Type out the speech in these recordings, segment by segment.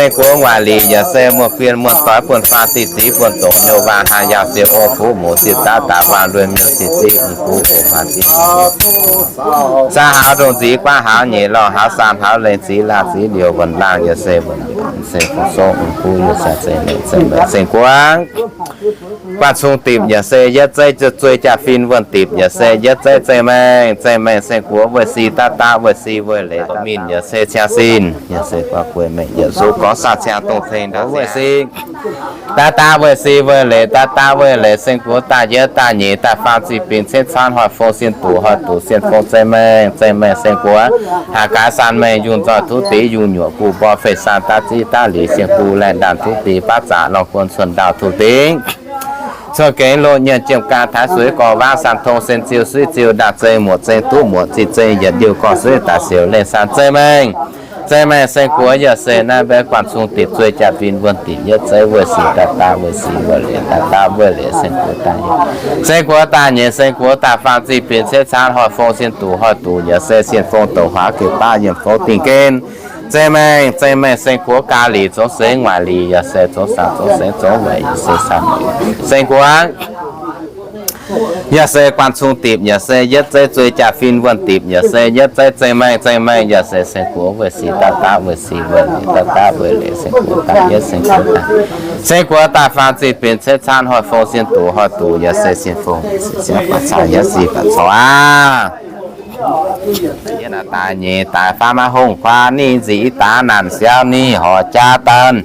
Seng-guoqv waaic lic yaac se muoz-guien muoz-doic buonv-faam diqv zix buonv-dongc nyouv waac hnangv yaauh siou ov fuqv muoz siec daav daaih waac nduoih miuc siec zingh mv guv oc haaix diqv. Saah haaux ndongc nziez guaav haaux nyeic lauh haaux saam haaux lengh zix laah zix liouh wuonh laangh yaac se wuonh se fu sou mv guv yaac se zeiv mengh zeiv mengh seng-guoqv. Guanh cung dipc yaac se yietv zeiv zuei jaa-fin wuonh dipc yaac se yietv zeiv zeiv mengh zeiv mengh seng-guoqv weih si daav daav weih si weih leiz mingh yaac se ciang sin yaac se guaav guei mengh yietc zuqc gorngv saah ciang dongh ceng ndaauv weih si daav daav weih si weih leiz daav daav weih leiz seng-guoqv daaih yietv daaih nyeic daaih faam zinh bingx cietv caanv hoic fong sien duqv hoic duqv sien fong zeiv mengh zeiv mengh seng-guoqv haaix gaax san mengh yungh nzoih tuv dingx yungh nyuoqc guv mborqv fei san daav ziex daav liz sien guv laengh ndaamv tuv dingx baav zaqc lorngh guon cuotv ndaauh tuv dingx cuotv gengx loz nyienz jiem gaang taaix suiv gorx waav san tong sen ziu suiv ziu ndaangc zeng muoqc zeng duqv muoqc zinh zeng yietc ndiuh gorx suiv daaih siouc lengh san zeiv mengh zeiv mengh seng-guoqv yaac se naaiv mbuo guanh cung dipc zuei jaa-fin wuonh dipc yietv zeiv weih si daav daav weih si weih leiz daav daav weih leiz seng-guoqv daaih nyeic seng-guoqv daaih faam zinh bingx cietv caanv hoic fong sien duqv hoic duqv yaac se sien fong douc huaav gec baav yiem fouv dingh gen zeiv mengh zeiv mengh seng-guoqv gaax lic zongx seix waaic lic yaac se zongx saah zongx seix zongx weic yaac se saah seng-guoqv yaac se guanh cung dipc yaac se yietv zeiv zuei jaa-fin wuonh dipc yaac se yietv zeiv zeiv mengh zeiv mengh yaac se seng-guoqv weih si daav daav weih si weih leiz daav daav weih leiz seng-guoqv daaih yietv seng-guoqv daaih seng-guoqv daaih faam zinh bingx cietv caanv hoic fong sien duqv hoic duqv yaac se sien fong sic siangx baac caux yietv si baac corc aqv. Yie naaic daaih nyeic daaih faam maiv hungh kuaar ninh nzic daav naanc siau ninh horc jaa daaih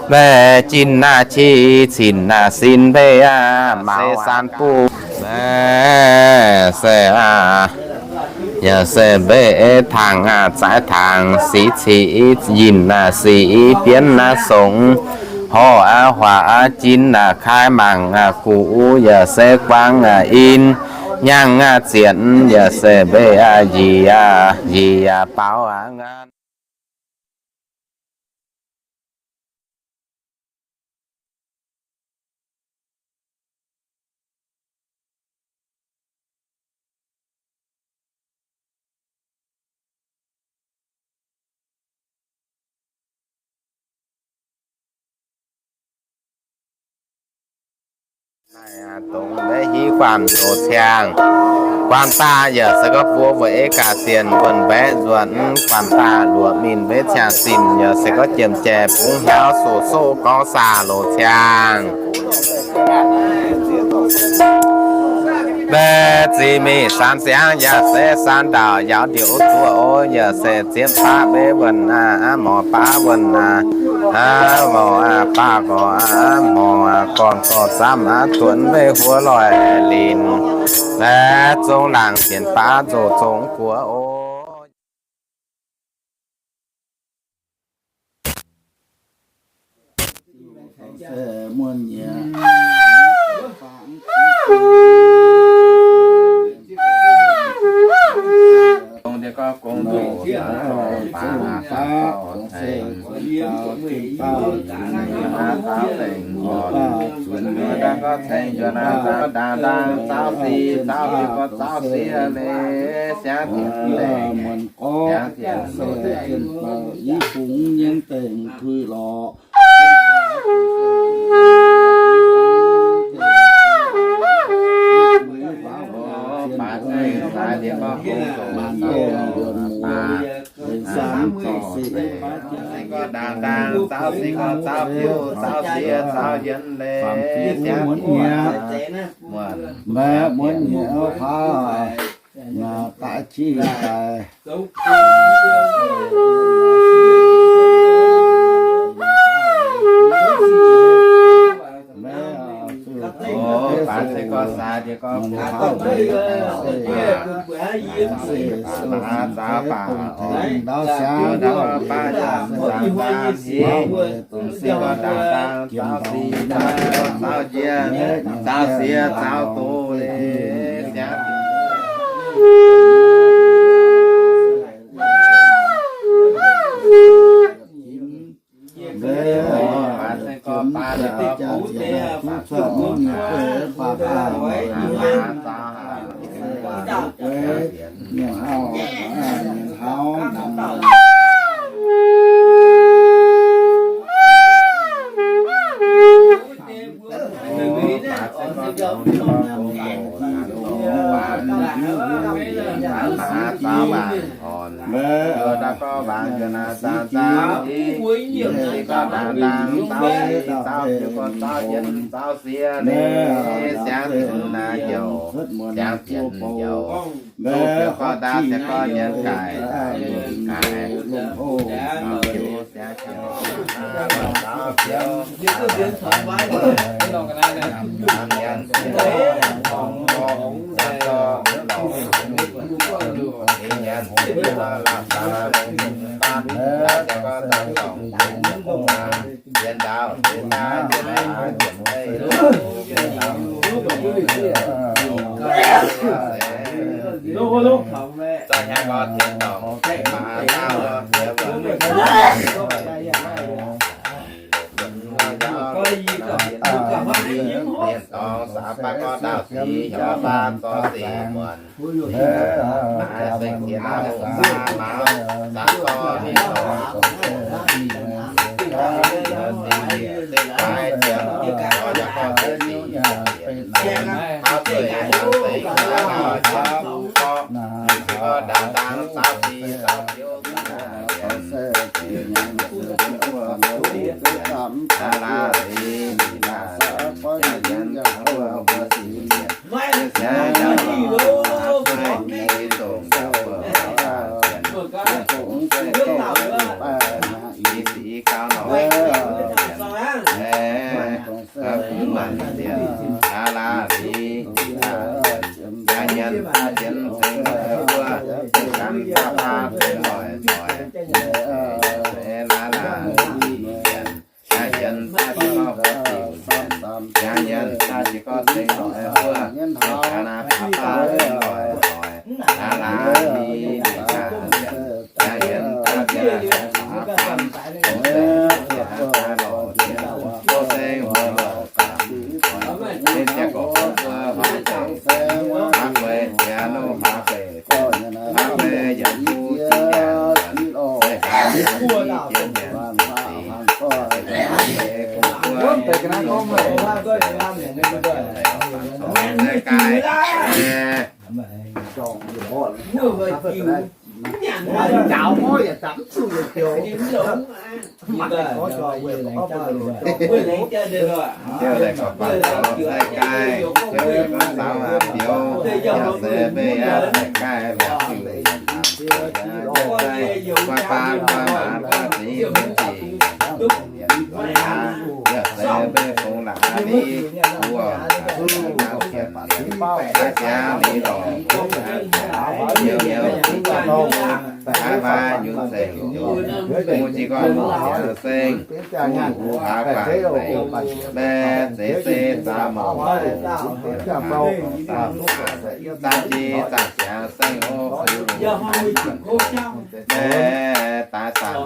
mbaeqc jin naaic qi cin naaic sin mbei aqv, maux san buv se aqv, yaac se mbei tangx aqv, zaaix tangx sic cic yinh naaic sic bienv naaiv songx horc aqv, huaac aqv, jin aqv, kai mangc aqv, guv yaac se guaang aqv, in nyangh aqv, zietc yaac se mbei aqv, yie aqv, yie aqv, baaux aqv, ngan Dongh maiv hiv guanh loz ciangh, guanh daaih yaac se gorngv buo mbuo ei gaax zienh wuonh mbaeqv nzuonx, guanh daaih luoqc mingh maiv ciangh zinh yaac se gorngv jiem jai bungx hnyouv soqv soqv gorngv saah loz ciangh. Mbaeqv zinh mingh san ziangx yaac se san ndauc yaauc ndiouc zuoqv oc, yaac se ziepv baav maiv wuonh aqv, morc baav wuonh aqv, morc aqv, baav gorx aqv, morc aqv, gorn gorx zamv aqv, duonx maiv huov loic linc, mbaeqv zong laangc jienc baav nzoc zong guoqv oc. Zaux zengc, zaux zengc, njuov naaiv gorngv ceng njuov naaiv zaux ndaangc ndaangc zaux sic, zaux siec gorx zaux siex leiz, siangx zienx leiz, muonc gorx siangx zienx leiz, i fungx nyei dengh tuix lorqc. Baac zengc saaix ziex gorx bung zoqc, baac zengc saaix ziex gorx bung zoqc, se gorx ndaangc ndaangc zaux sic gorx zaux biouv zaux siex zaux yienx leiz, siangx muonc nyei, muonc, muonc nyei, aa, daaih qiex daaih. Baac se gorx saaix ziex gorx bung, baac zaax baac, ndau siangx, ndau baac, zaax zaax, se gorx ndaangc ndaangc zaux sic, zaux biouv zaux yienx, zaux siex zaux doz leiz, siangx Daaih saah,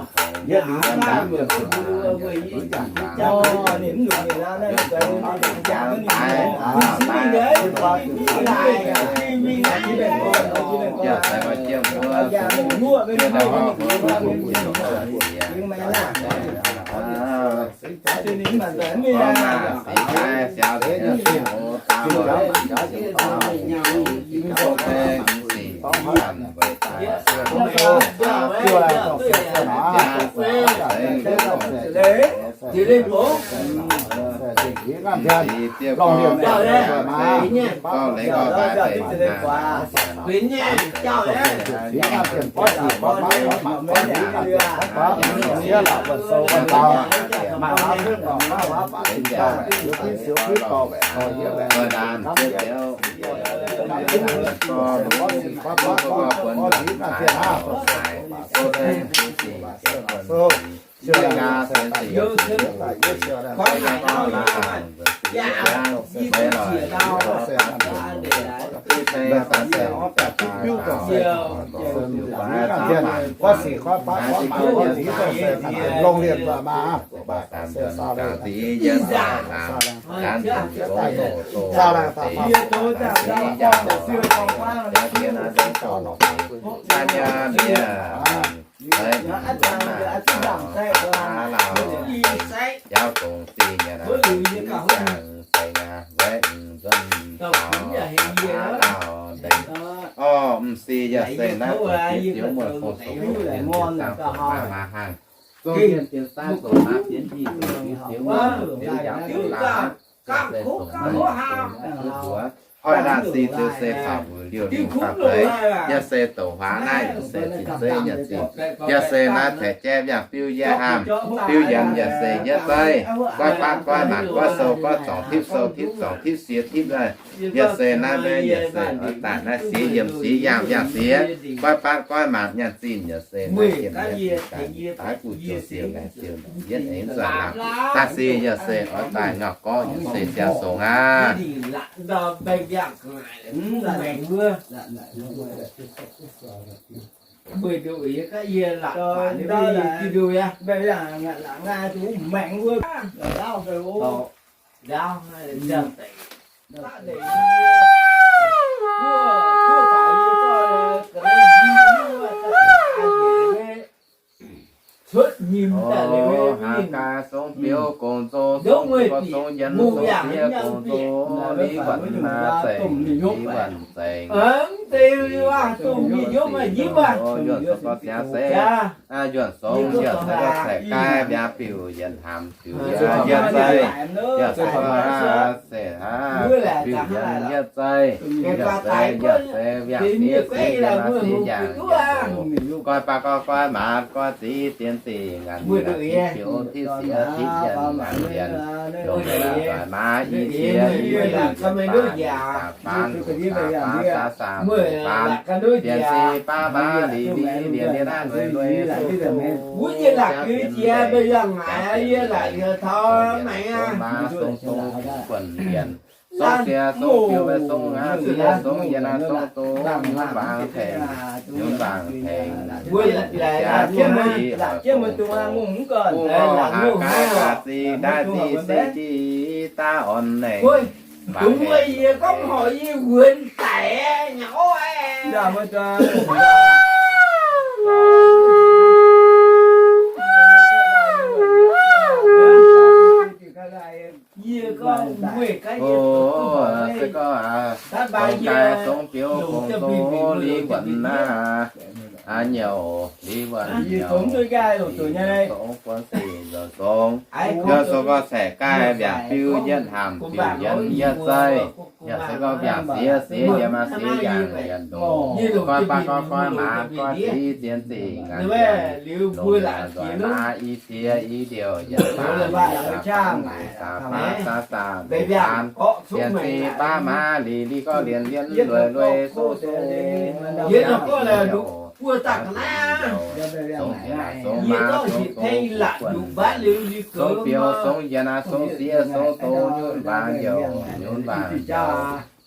Orv, m'sieqv yaac se naaiv zoux diex ziouv muoz-fongx zoux diex ziouv maa maa hnangv. Zong dien dien saaiv zoux naaiv bienv hih zoux diex ziouv muoz-fongx ziouv yaac se laaix aqv. Yaac se zoux naaiv bienv hih zoux diex ziouv mbuox. Oi, naaiv si ziouc se taux mbuo liouh liouh gapv deix. Yaac se douc huaax naaiv yaac se zinh zeiv nyei zinh. Yaac se naaiv tengx jaiv yaac biuv yie haamh, biuv yienx yaac se yietv zeiv. Goiv baatv goiv maanc goiv sou goiv zorngc tipv sou tipv zorngc tipv siex tipv. Yaac se naaiv mbaeqv yaac se oix daaih naaiv siex yiem siex yaangh yaangh siex. Goiv baatv goiv maanc nyaanh zinh yaac se naaiv yiem naaiv zinh daaih, daaih guv joux siou naaiv siou naaic yietv aengx nzuonx laangc. Daaih si yaac se oix daaih ngauh gorngv yaac se siang songx aqv. Hnangv gaax song biouv gong-zoh, song biouv song yienx, song sieqv gong-zoh, li wuonc maa zengc, li wuonc zengc, yuonh song gorx siangx se, yuonh song yaac se gorx caeqv gaaih mbiaangx biuv yienx hnamv biuv yienx yietv zeiv, yaac se gorx se biuv yienx yietv zeiv, yaac se yaac se mbiaangx sieqv sieqv yaac sieqv yaac goiv baav goiv goiv maanc goiv ziex dienx ziex ngaanc yaac tipv biouv tipv siex tipv yienx ngaanc yienx, longc yienx doic maaiz i qiex i yienx baac baac baac baac baac baac baac baac baac dienx se baav baav lic lic lienx lienx aav lueic lueic sou sou, siang dienx zengc jangx zengc sou maa song sou buonc yienx, song siex song biouv song aav siex song yienx aav song doz nyunv mbaangx tengx nyunv mbaangx tengx, jaax jienv mv diqc oix bungx, bungx orv haax gaaix gaax zingh ndaaih zingh se jiv daav orn nengc. Mv baac yie gorngv horc yie wuonx daic nyei. Yie gorngv weih gaax yie se gorngv aac, dongh gaaix song biouv gong-zoh li wuonc naaiv, aa, nyouc li wuonc nyouc, song buonv sic nzuonx song, yaac se gorngv caeqv gaaih mbiaangc biuv yietv hnamv biuv yienx yietv zeiv, yaac se gorngv mbiaangc siex siex yiem maa siex yangh yienx ndongc, goiv baav goiv goiv maanc goiv ziex dienx zingh ngaanc yienx, longc yienx nzoih maa i siex i ndiouh yietc faanx yietc faanx yietc faanx zaanc zaanc mbenc faanx, yietc zingh baav maa lic lic gorngv lienx lienx lueic lueic sou sou, song biouv song yienx aav song doz buonc yienx, song biouv song yienx aav song siev song doz nyunv mbaangx youc nyunv mbaangx youc,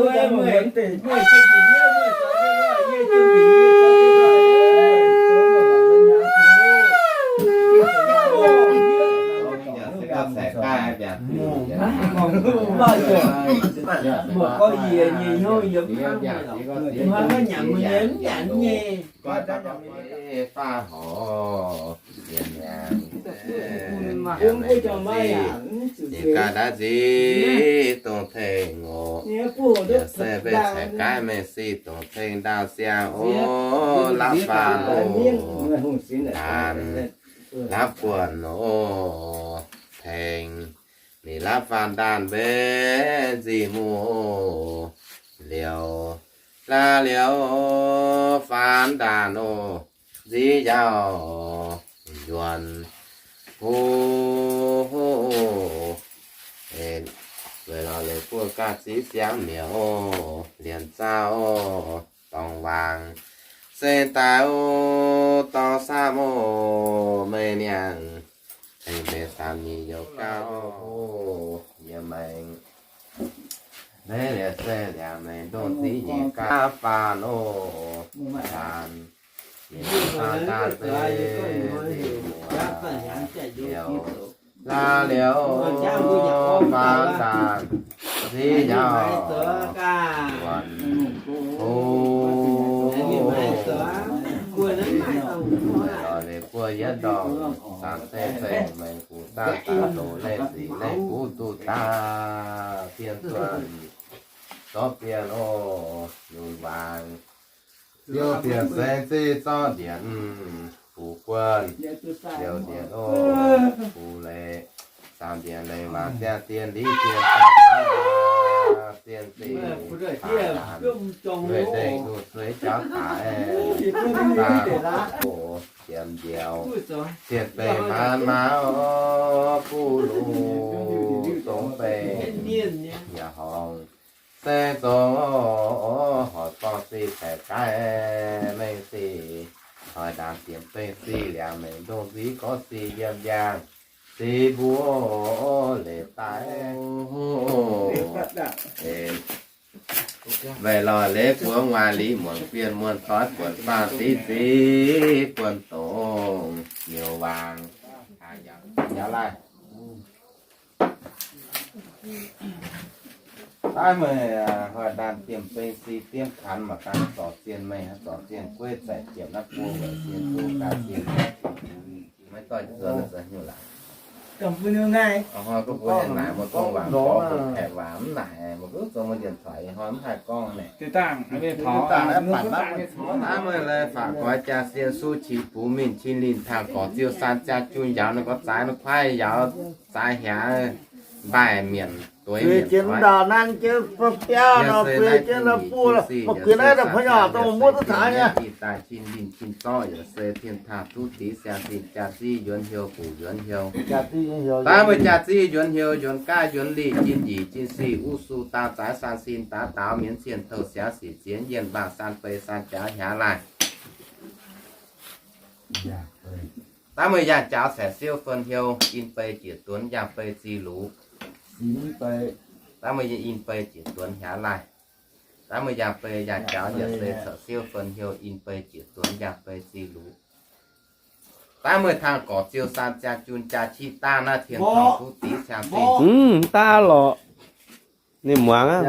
Faah horc, yie ganh naaiv nziex dongh tengx oc. Yaac se mbenc caux gaav mengh sic dongh tengx ndaauv siang oc. Lapv faanh oc, ndaanx, lapv buonc oc, tengx. Ninh lapv faanh ndaanx mbenc nzih muoz oc. Liuz, laaix liuz faanh ndaanx oc, nziv njaaux njuonx huv. Weic lorz leiz buov gaav ziv siangx mi'aqv oc. Lienc zaauv oc, dorngx waangc se daaih oc, dorngx samv oc, meih niangh. Tengx mbenc samv nyic youc gauh oc, yie maengx. Maiv liuz se liangx maengx ndongh ziv nyic gaav faanh oc, faanh. Yie faanh ndaanx se nzih muoz liuz, laaix liuz faanh ndaanx nziv njaaux njuonx huv. Lorz leiz buov yietv ndorngh, zanc se zengc maengx guv daaih daaih doz leiz sic leiz guv duqv daaih bienh zuonh zorqv bienh oc, yungz waangc. Liuz bienh seix ziv zorqv ndienx, fuqv guon, liuz ndienx oc, fuqv leiz, zaamc ndienx leiz waac ziangh dien liv dien daaih, dien zingh, weic dengh duqv sueih jauv daaih, daaih oc, jiem njoux, dien beiv maan maa oc, buv lungh zong beiv, yaac horngc se zong horc zorng sic caux gaav mengh sic, hoic ndaanx diemx bengh sic liangx maengx ndongh nziv gorngv sic yiem njang, sic mbuo leiz daaih. Weic lorz leiz buov nguaaic liqc muonc fien muonh doix buonc faanh ziv ziv buonc dongz nyouz waangc. Yaac laaih. Daaih meih hoic ndaanx diemx bengh si diemv kanx mangc gaax zorc zienh meih, zorc zienh gueiv zaeqc ziepc naaiv buo weic zienh duqv gaax zienh. Maiv doix zuonx za'hnyouv laaix. Hnoi duqv mbuo hengx naaic, mbuo dongh waac gorngv mbuo kaeqv waac mv naaic, mbuo duqv zoux mbuo ndienx coic hnoi mv haih gorngv naaic. Naaiv meih lai faatv goix jaa sien suv qiex bux mingh cin linh tangx gorx ziuh saan jaa junh njaaux naaiv gorx zaaix naaiv kuaaiv yauz zaaix hiaangx mbaaih mienc dueiv mienc coiv. Yie se naaiv bun yie jin si, yie se saan jaa, yie se jiex nyei ih daaih cin linh cin zorqv, yie se tien tangx duqv dix siang sin jaa ziv yuonx hnyouv guc yuonx hnyouv. Daaih meih jaa ziv yuonx hnyouv, yuonx gaav yuonx lih, jin njiec jin sic, uv su daauh zaaix saan sin daaix daaux mienv cien touh siaauv sic ziex yienh mbaangh saan bei saan jaax hiaangx laaih. Daaih meih yangh jaaux caux siouv fun hnyouv in bei jiec duonx yangh bei zih lux. Daaih meih in bei jiec duonx hiaav laaih. Daaih meih yangh bei yangh jaaux yaac se caux siouv fun hnyouv in bei jiec duonx yangh bei zih lux. Daaih meih tangh gorx ziou saan jaa jun jaa qiv daav naaiv tien tong duqv dix ciang zinh. Daav lorqc. Ninh muangx aqv.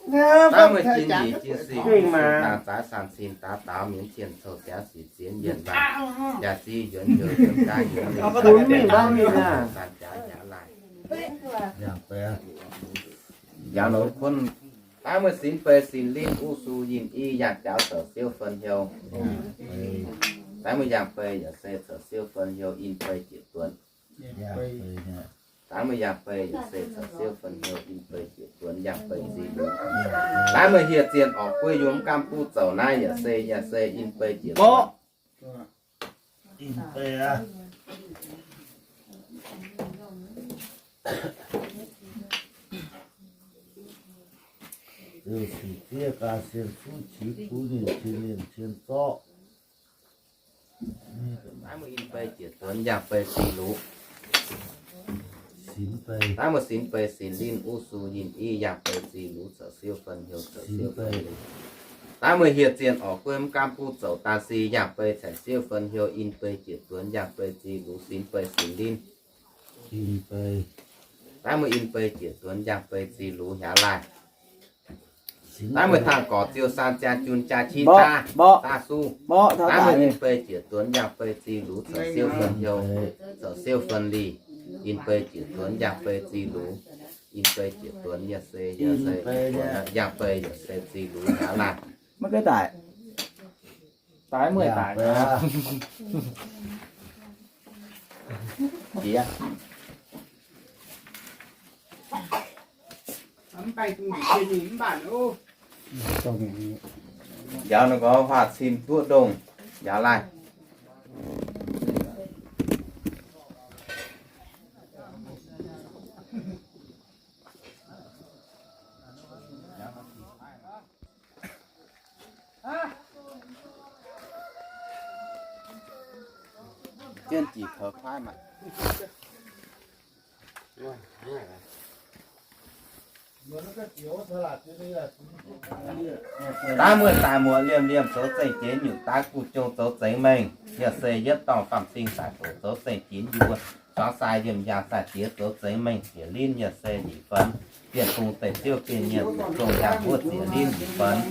Daaih meih jin njiec jin sing, daaih zaaix saan cin daaix daaux mienv cien cou jaax sic zien yienh laanh, jaax ziv yuonx heuc yuonx daaih yuonx mingh, saan jaax hiaav laaih. Yangh nor kunv, daaih meih sinx bei sinx linh u su yinh i yangh jaaux caux siouv fun hnyouv. Daaih meih yangh bei yaac se caux siouv fun hnyouv in bei jiec duonx. Daaih meih yangh bei yaac se caux siouv fun hnyouv in bei jiec duonx yangh bei zih lux. Daaih meih hieh zienh orqc gueiv yiem gaamv buv zoux naaiv yaac se, yaac se in bei jiec duonx. Ziouc sic zieqv ga'sie suv qiex kuv ninh cien lienh cien zorqv. Daaih meih in bei jiec duonx yangh bei zih lux. Daaih meih sinx bei sinx linh u su yinh i yangh bei zih lux caux siouv fun hnyouv caux siouv fun linh. Daaih meih hieh zienh orqc gueiv mv gaamv buv zoux daaih si yangh bei caux siouv fun hnyouv in bei jiec duonx yangh bei zih lux sinx bei sinx linh. Daaih meih in bei jiec duonx yangh bei zih lux hiaav laaih. Daaih meih tangh gorx ziou saan jaa jun jaa qiv daav, daav suv. Daaih meih in bei jiec duonx yangh bei zih lux caux siouv fun hnyouv, caux siouv fun linh, in bei jiec duonx yangh bei zih lux, in bei jiec duonx yaac se, yaac se, yangh bei yaac se zih lux hiaav laaih. Maiv gaax daic. Daic meih daic. Jiex. Njaaux ninh gorngv huaax cin duqv ndongh, njaaux laih. Jienv jiex kaux paaiv maah. Daaih muoz daaih muoz liemh liemh zoux zengc jiex nyungc daaih guv jong zoux zengx mengh, yaac se yietv dorngh faam-sing daaih zoux zengc jiex njuov, zuangx sai yiem yaangh sai diex zoux zengx mengh ziex linv, yaac se nyic fenx, bienh bung deic ziouv bienh nyienh zong yaangh wuov ziex linv nyic fenx.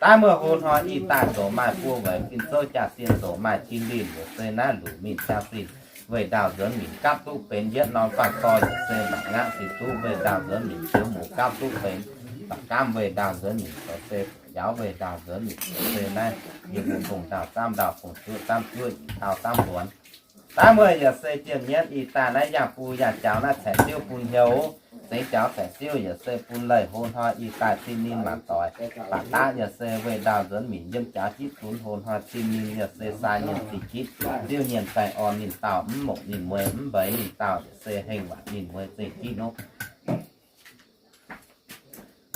Daaih muoz hlo hnoi ih daaih zoux maaih buo weic fin-zouv jaa-sien zoux maaih tin linh, yaac se naaiv luc mingh jaa-sin weih ndaauh nzuonx minc gapv duqv benx yietv norm faanh dorh, yaac se mangc ngaqv sin duqv weih ndaauh nzuonx minc ziouv muoz gapv duqv benx ba'gamv weih ndaauh nzuonx minc zoux se yaauz weih ndaauh nzuonx minc zoux se naaiv yiem mbuo fongc ndaauh zaamv ndaauh fongc zuoqv zaamv zuoqv yaac ndaauh zaamv nzuonx. Daaih muoz yaac se jiem nyienv ih daaih naaiv yangh bun yangh jaux naaiv caux siouv bun hnyouv, zengx jaux caux siouv yaac se bun leih hlo hnoi ih daaih zinh ninh maanc doic. Baac daav yaac se weih ndaauh nzuonx minc yiem jaux jitv zunx hlo hnoi zinh ninh yaac se sai nyienh zinh jitv, ziouv nyienh baengh orn ninh dauh, mv mongc ninh mueiz, mv mbeix ninh dauh, yaac se hengh waanc ninh mueiz zengc jitv nor.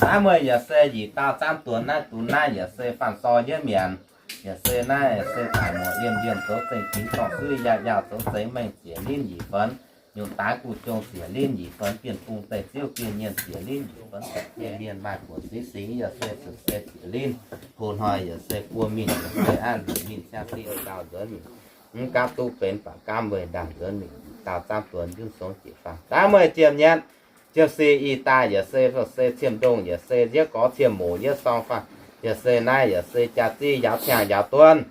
Naaiv mueiz yaac se yietc dauh zaamv duonx naaiv dunx naaiv yaac se faanh sor yietv mienc, yaac se naaiv se daic muoc liemh liemh zoux zengc jiex dorngh suiv yaac yaac zoux zengx mengh ziex linv nyic fenx, nyungc daaix guv jong ziex linv nyic fenx, bienh bung deic ziouv bienh nyienh ziex linv nyic fenx, bienh mienh maaih buonc singx singx yaac se zuqc se ziex linv, hlo hnoi yaac se buo mingh yaac se aav luc mingh ciangv se ndaauh nzuonx mingh, mv gapv duqv benx baac gaamv weih ndaauh nzuonx mingh, dauh zaamv duonx njunh songx jiex faanh. Daaih mueiz jiem nyienv, jiem si ih daaih yaac se, se ciem ndongh yaac se yietv gorx ciem moc yietv sorng faanh, yaac se naaiv yaac se jaa-ziv yaauv ciangh yaauv duonv.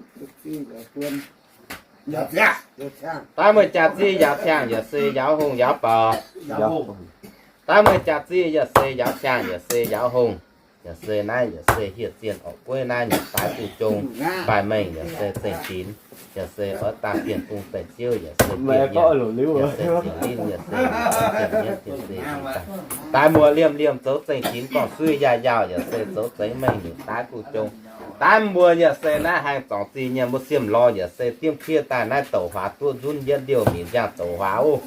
Daaih mueiz jaa-ziv yaauv ciangh yaac se yaauv hungh yaauv bouc. Daaih mueiz jaa-ziv yaac se yaauv ciangh yaac se yaauv hungh. Yaac se naaiv yaac se hieh zienh orqc gueiv naaiv nyungc daaix guv jong, mbaih mengh yaac se zengc jinx, yaac se oix daaih bienh bung deic ziouv yaac se bienh nyienh, yaac se ziex linv yaac se jiem nyienv jiem se daaih. Daaih muoz liemh liemh zoux zengc jinx gorngv suiv yaac yaauh yaac se zoux zengx mengh nyungc daaix guv jong. Daaih mbuo yaac se naaiv haih zorngc zih nyienh mbuo siem lorz yaac se diemv kiev daaih naaiv douc huaax duqv nzunv yietv liouh minc yangh douc huaax oc.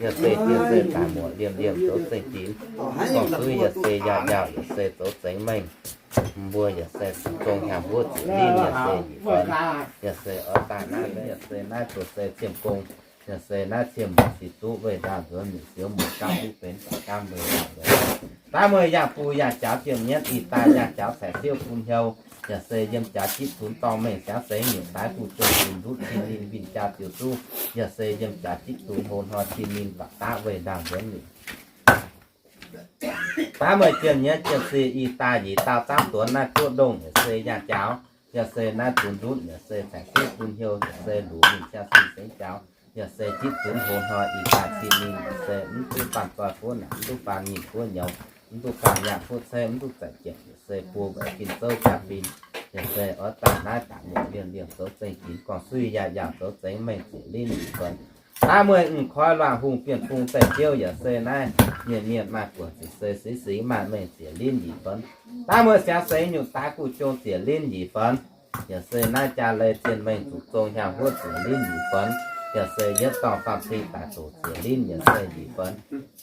Yaac se jiem se daaih muoz liemh liemh zoux zengc jinx gorngv suiv yaac se yaac yaauh yaac se zoux zengx mengh. Mbuo yaac se zuqc zong hnyangx-huotv ziec linh yaac se nyic fon. Yaac se oix daaih naaiv, yaac se naaiv zuqc se ciem gong, yaac se naaiv ciem muoz sic duqv weih ndaangc nzuonx miuc siouv muoz gaamv duqv benx baac gaamv weih ndaangc nzuonx. Daaih meih yangh bung yangh jaux jiem nyienv ih daaih yangh jaux caeqv siouv bun hnyouv, yaac se yiem jaux jipv tunx dorngh mengh siangx seix nyungc daaih guv jong zunc ndutv cin ninh winh jaa ziouc zuqv, yaac se yiem jaux jipv tunx hlo hnoi cin ninh baac daqv weih ndaangc nzuonx miuc. Daaih meih jiem nyienv jiem sic ih daaih nyic dauh zaangv duonx naaiv guoqv ndongh yaac se yangh jaux, yaac se naaiv zunc ndutv yaac se caeqv siouv bun hnyouv yaac se luc ninh siang sin sengx jaux, yaac se jipv tunx hlo hnoi ih daaih cin ninh yaac se mv duqv faanh doix fuov naanc, mv duqv faanh nyinh fuov nyouz, mv duqv faanh yaangh fuov ceiv, mv duqv zaeqc jieqc, yaac se buo weic fin-zouv jaa-fin, yaac se oix daaih naaiv daaih muoc liemh liemh zoux zengx ginx gorngv suiv yaac yaac zoux zengx mengh ziec linh nyic fon. Daaih meih m'nqoi luangh hungh bienh bung deic-ziouv yaac se naaiv mienh mienh maaih buonc ziec se singx singx maaih mengh ziec linh nyic fon. Daaih meih siangx seix nyungc daaih guv jong ziec linh nyic fon. Yaac se naaiv jaa leiz zien mengh zuqc zong hnyangx-huotv ziec linh nyic fon. Yaac se yietv dorngh faam-cing daaih doqc ziec linh yaac se nyic fon.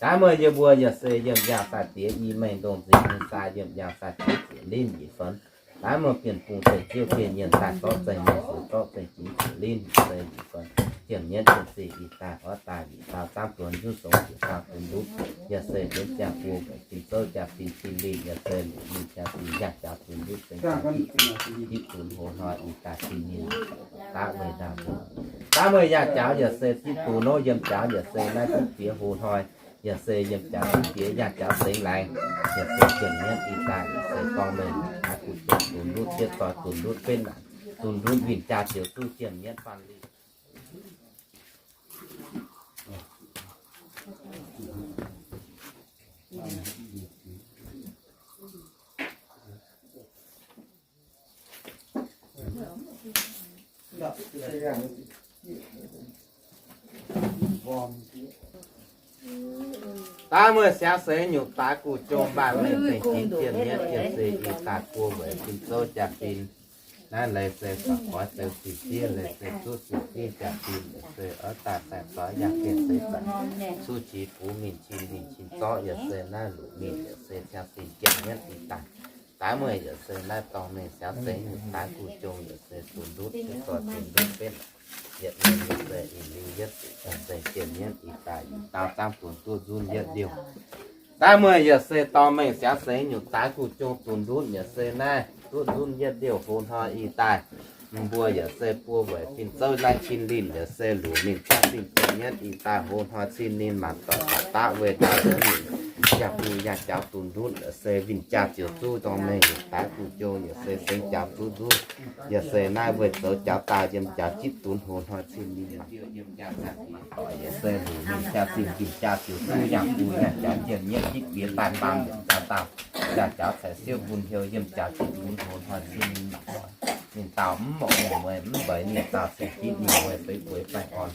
Daaih meih yie mbuo yaac se yiem yangh sai-diex i mengh ndongh nzingx nyei sai yiem yangh sai-diex ziec linh nyic fon. Daaih meih bienh bung deic-ziouv geh nyienz daaih zorqv zengx mengh ziec zorqv zengx ginx ziec linh yaac se nyic fon. Jiem nyienv jiem sic ih daaih oix daaih nyic dauh zaangv duonx nzunv songx ziec dauh zunc ndutv, yaac se nduov ziangh buo weic fin-zouv jaa-fin cin linh yaac se luc ninh jaa-fin yangh jaux zunc ndutv zengx jaux jipv tunx hlo hnoi ih daaih cin ninh daqv weih ndaangc nzuonx. Daaih meih yangh jaux yaac se jipv tunx nor yiem jaux yaac se naaiv duqv diex hlo hnoi, yaac se yiem jaux duqv diex yangh jaux sengx laengz, yaac se jiem nyienv ih daaih yaac se dorngh mengh daaih guv jong zunc ndutv jieqv doix zunc ndutv benv naanc, zunc ndutv winh jaa ziouc zuqv jiem nyienv faanh linh. Daaih meih siangx seix nyungc daaih guv jong mbaanh mengh zengc jiex jiem nyienv jiem sic ih daaih buo weic fin-zouv jaa-fin. Naaiv leiz se baac goix zeu sic fiev, leiz se zuqv sic fiev jaa-fin, leiz se oix daaih daaih zoix yangh gengh seix zanc, zuqv qiex bungx mingh cin mingh cin zorqv, yaac se naaiv luc mingh, yaac se siangx seix jiem nyienv ih daaih. Daaih meih yaac se naaiv dorngh mengh siangx seix nyungc daaih guv jong yaac se zunc ndutv, dorh zunc ndutv benv, yietc mienh yaac se ih liuz yietv zuqc siangx seix jiem nyienv ih daaih yietc dauh zaangv duonx duqv nzunv yietv liouh. Daaih meih yaac se dorngh mengh siangx seix nyungc daaih guv jong zunc ndutv yaac se naaiv duqv nzunv yietv liouh hlo hnoi ih daaih. Mbuo yaac se buo weic fin-zouv naaiv cin linh yaac se luc ninh caqv sin jiem nyienv ih daaih hlo hnoi cin ninh mangc doic baac daqv weih ndaangc nzuonx miuc. Yangh bung yangh jaux zunc ndutv yaac se winh jaa ziouc zuqv dorngh mengh nyungc daaih guv jong yaac se sengx jaux zuqv nzunv. Yaac se naaiv weih zoux jaux daaih yiem jaux jipv dunx hlo hnoi cin ninh yaac se luc ninh caqv sin winh jaa ziouc zuqv yangh bung yangh jaux jiem nyienv jipv bieqc daaih baamh mbiaauc jaux dauh, yaac jaux caux siouv bun hnyouv yiem jaux jipv dunx hlo hnoi cin ninh mangc doic. Ninh dauh mv mouc mienh mueiz mv mbeix ninh dauh cing jipv ninh mueiz feix bueix baengh orn.